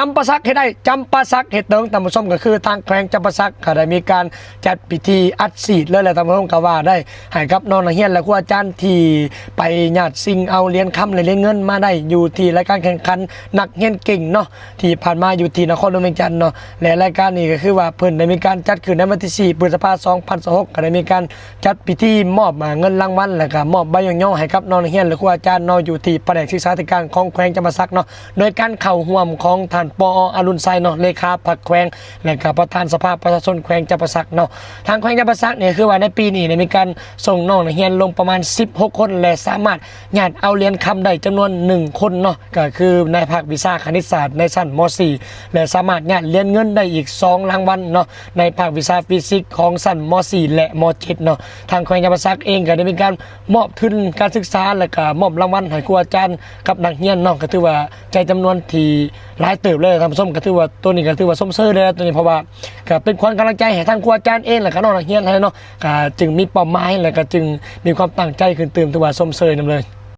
ຈຳປາສັກເຮັດໄດ້ ຈຳປາສັກເຮັດເຖິງ ທ່ານຜູ້ຊົມ ກໍຄືທາງແຂວງຈຳປາສັກກໍໄດ້ມີການຈັດພິທີອັດສີດເລີຍແຫຼະ ທ່ານຜູ້ຊົມ ກໍວ່າໄດ້ ໃຫ້ກັບນ້ອງນັກຮຽນ ແລະ ຄູອາຈານທີ່ໄປຍາດຊິງເອົາຫຼຽນຄຳ ແລະ ຫຼຽນເງິນມາໄດ້ຢູ່ທີ່ລາຍການແຂ່ງຂັນນັກຮຽນເກັ່ງເນາະ ທີ່ຜ່ານມາຢູ່ທີ່ນະຄອນຫຼວງວຽງຈັນເນາະ ແລະ ລາຍການນີ້ກໍຄືວ່າເພິ່ນໄດ້ມີການຈັດຂຶ້ນໃນວັນທີສີ່ ພຶດສະພາ ສອງພັນຊາວຫົກ ກໍໄດ້ມີການຈັດພິທີມອບ ອາ ເງິນລາງວັນ ແລະ ກໍມອບໃບຍ້ອງຍໍໃຫ້ກັບນ້ອງນັກຮຽນ ແລະ ຄູອາຈານເນາະ ຢູ່ທີ່ພະແນກສຶກສາທິການຂອງແຂວງຈຳປາສັກເນາະ ໂດຍການເຂົ້າຮ່ວມຂອງທ່ານ ປອ ອາລຸນໄຊເນາະ ເລຂາພັກແຂວງ ແລະ ກໍປະທານສະພາປະຊາຊົນແຂວງຈຳປາສັກເນາະ ທາງແຂວງຈຳປາສັກນີ້ ຄືວ່າໃນປີນີ້ໄດ້ມີການສົ່ງນ້ອງນັກຮຽນລົງປະມານສິບຫົກຄົນ ແລະ ສາມາດຍາດເອົາຫຼຽນຄຳໄດ້ຈຳນວນໜຶ່ງຄົນເນາະ ກໍຄືໃນພາກວິຊາຄະນິດສາດໃນຊັ້ນ ມ.ສີ່ ແລະ ສາມາດຍາດຫຼຽນເງິນໄດ້ອີກສອງລາງວັນເນາະ ໃນພາກວິຊາຟີຊິກຂອງຊັ້ນ ມ.ສີ່ ແລະ ມ.ເຈັດ ເນາະ ທາງແຂວງຈຳປາສັກເອງກໍໄດ້ມີການມອບທຶນການສຶກສາ ແລະ ກໍມອບລາງວັນໃຫ້ຄູອາຈານກັບນັກຮຽນເນາະ ກໍຖືວ່າໃຈຈຳນວນທີ່ຫຼາຍເຕີບເລີຍ ທ່ານຜູ້ຊົມ ກໍຖືວ່າໂຕນີ້ກໍຖືວ່າຊົມເຊີຍເລີຍ ໂຕນີ້ ເພາະວ່າກໍເປັນຂວັນກຳລັງໃຈໃຫ້ທັງຄູອາຈານເອງ ແລະ ກໍນ້ອງນັກຮຽນເລີຍເນາະ ກໍຈຶ່ງມີເປົ້າໝາຍ ແລະ ກໍຈຶ່ງມີຄວາມຕັ້ງໃຈຂຶ້ນຕື່ມ ຖືວ່າຊົມເຊີຍນຳເລີຍ.